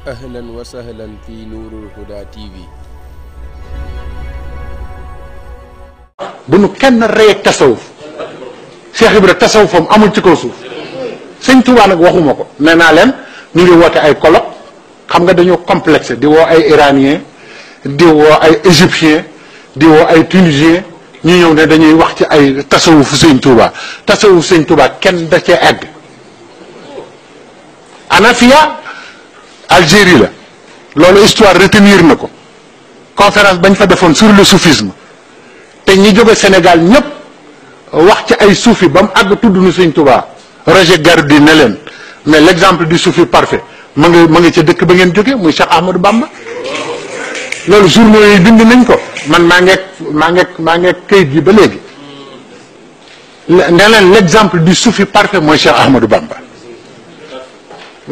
ahlan wa sahlan fi Nourul Huda TV. bu nu kenn rey tasawuf Cheikh Ibra tasawufam amul ci kaw suuf sëñ Touba nag waxuma ko nee naa leen ñu ngi woote ay colloque xam nga dañoo complexé di woo ay iranien di woo ay égyptien di woo ay tunisien ñu ñëw ne dañuy wax ci ay tasawufu sëñ Touba tasawuf sëñ Touba kenn da cee egg. Anafia Algérie la loolu histoire retenir na ko conférence bañ fa defoon sur le soufisme te ñi jóge Sénégal ñëpp wax ci ay soufi ba mu àgg tudd nu sëñ Touba Roger Garaudy ne leen mais l'exemple du soufi parfait ma nga ca dëkk ba ngeen jóge muy Cheikh Ahmadou Bamba loolu journaux yi bind nañ ko man maa ngeeg kayit gi ba léegi ne leen l'exemple du soufi parfait mooy Cheikh Ahmadou Bamba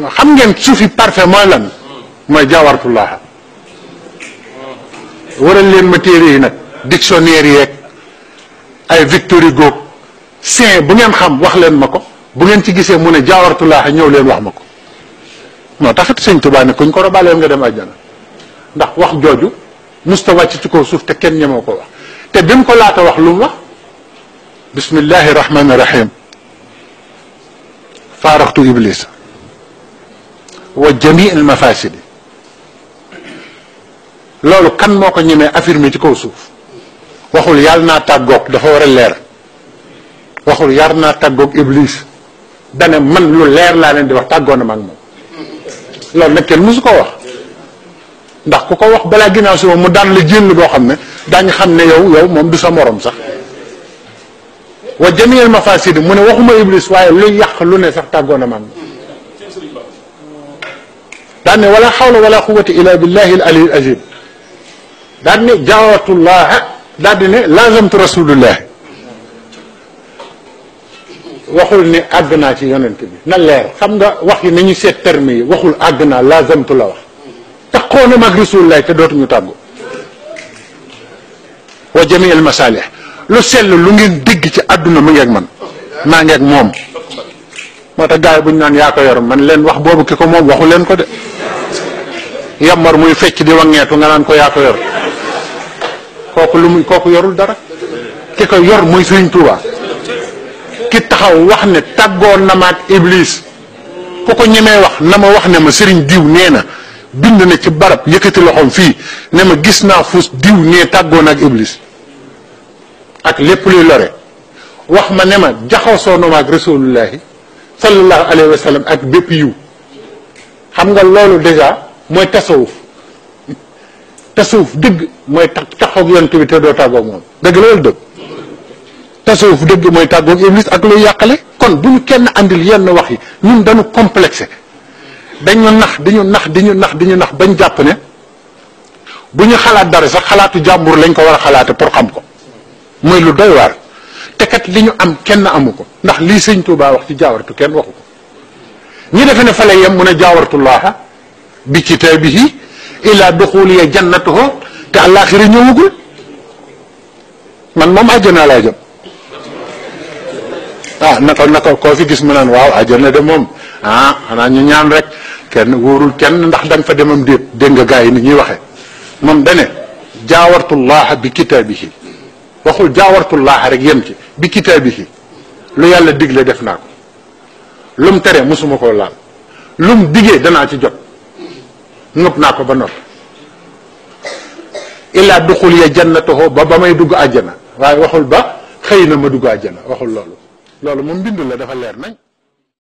xam ngeen soufi parfait mooy lan mooy jaawartullah waral leen ma téere yi nag dictionnaire yeeg ay Victor Hugo saint bu ngeen xam wax leen ma ko bu ngeen ci gisee mu ne jaawartullah ñëw leen wax ma ko moo taxit sëñ Tuubaa ne kuñ ko robaleen nga dem àjjana ndax wax jooju musta wàcc ci kaw suuf te kenn ñemoo ko wax te bi mu ko laata wax lu mu wax bismillahi rahmani rahim faaraxtu iblis wa jamii al mafasidi loolu kan moo ko ñemee affirmé ci kaw suuf waxul yàlla naa tàggoog dafa war a leer waxul yar naa tàggoog iblis dane man lu leer laa leen di wax tàggoo na ma ak moom loolu nag kenn musu ko wax ndax ku ko wax balaa ginnaaw si moom mu daan la jël boo xam ne daañu xam ne yow moom du sa morom sax wa jamii al mafasidi mu ne waxuma iblis waaye lu yàq lu ne sax tàggoo na ma ak moom daan ne wala xawla wala quwwata illa billahi al ali al azim daan ne jaawatullah daal di ne lazamtu rasulullah waxul ne àgg naa ci yonent bi na leer xam nga wax yi nañu seet terme yi waxul àgg naa lazamtu la wax taxoo na mag rasulullah te dootuñu tàggu wa jami al masalih lu sell lu ngeen dégg ci àdduna mu ngeeg man maa ngeeg moom moo tax gars yi bu ñu naan yaa ko yor man leen wax boobu ki ko moom waxu leen ko de yambar muy fecc di wangeetu nga naan ko yaa ko yor kooku lu muy kooku yorul dara ki ko yor muy Sëriñ Tuubaa ki taxaw wax ne tàggoon na ma ak iblis ku ko ñemee wax na ma wax ne ma sëriñ diw nee na bind na ci barab yëkkati loxoom fii ne ma gis naa fu diw nee tàggoon ak iblis ak lépp luy lore wax ma ne ma jaxasoo na ma ak rasulullahi sallallahu alayhi wa sallam ak bépp yiw xam nga loolu déjà mooy tasawuf tasawuf dëgg mooy taxaw yonent bi te doo tàggoog moom dëgg loolu dëgg tasawuf dëgg mooy tàggoog iblis ak luy yàqale kon bu ñu kenn andil yenn wax yi ñun dañu complexé dañu nax di ñu nax bañ jàpp ne bu ñu xalaat dara sax xalaatu jàmbur lañ ko war a xalaate pour xam ko mooy lu doy waar te kat li ñu am kenn amu ko ndax lii sëñ Tuubaa wax ci jaawartu kenn waxu ko ñi defe ne fa lay yem mu ne jaawartullaha bi kitaabihi ila duxuliya jannatuhu te àllaaxira ñëwagul man moom àjjana laa jëm naka koo fi gis mu naan waaw àjjana de moom xanaa ñu ñaan rek kenn wóorul kenn ndax da nga fa demam déet dégg nga gars yi ni ñuy waxee moom dane jaawartullaha bi kitaabihi waxul jaawartullaha rek yem ci bi kitaabihi lu yàlla digle def naa ko lu mu tere mosuma koo laal lu mu digee danaa ci jot ngëp naa ko ba noppi illaa duxul ya jannatahu ba may dugg àjjana waaye waxul ba xëy na ma dugg àjjana waxul loolu moom mbindu la dafa leer nañ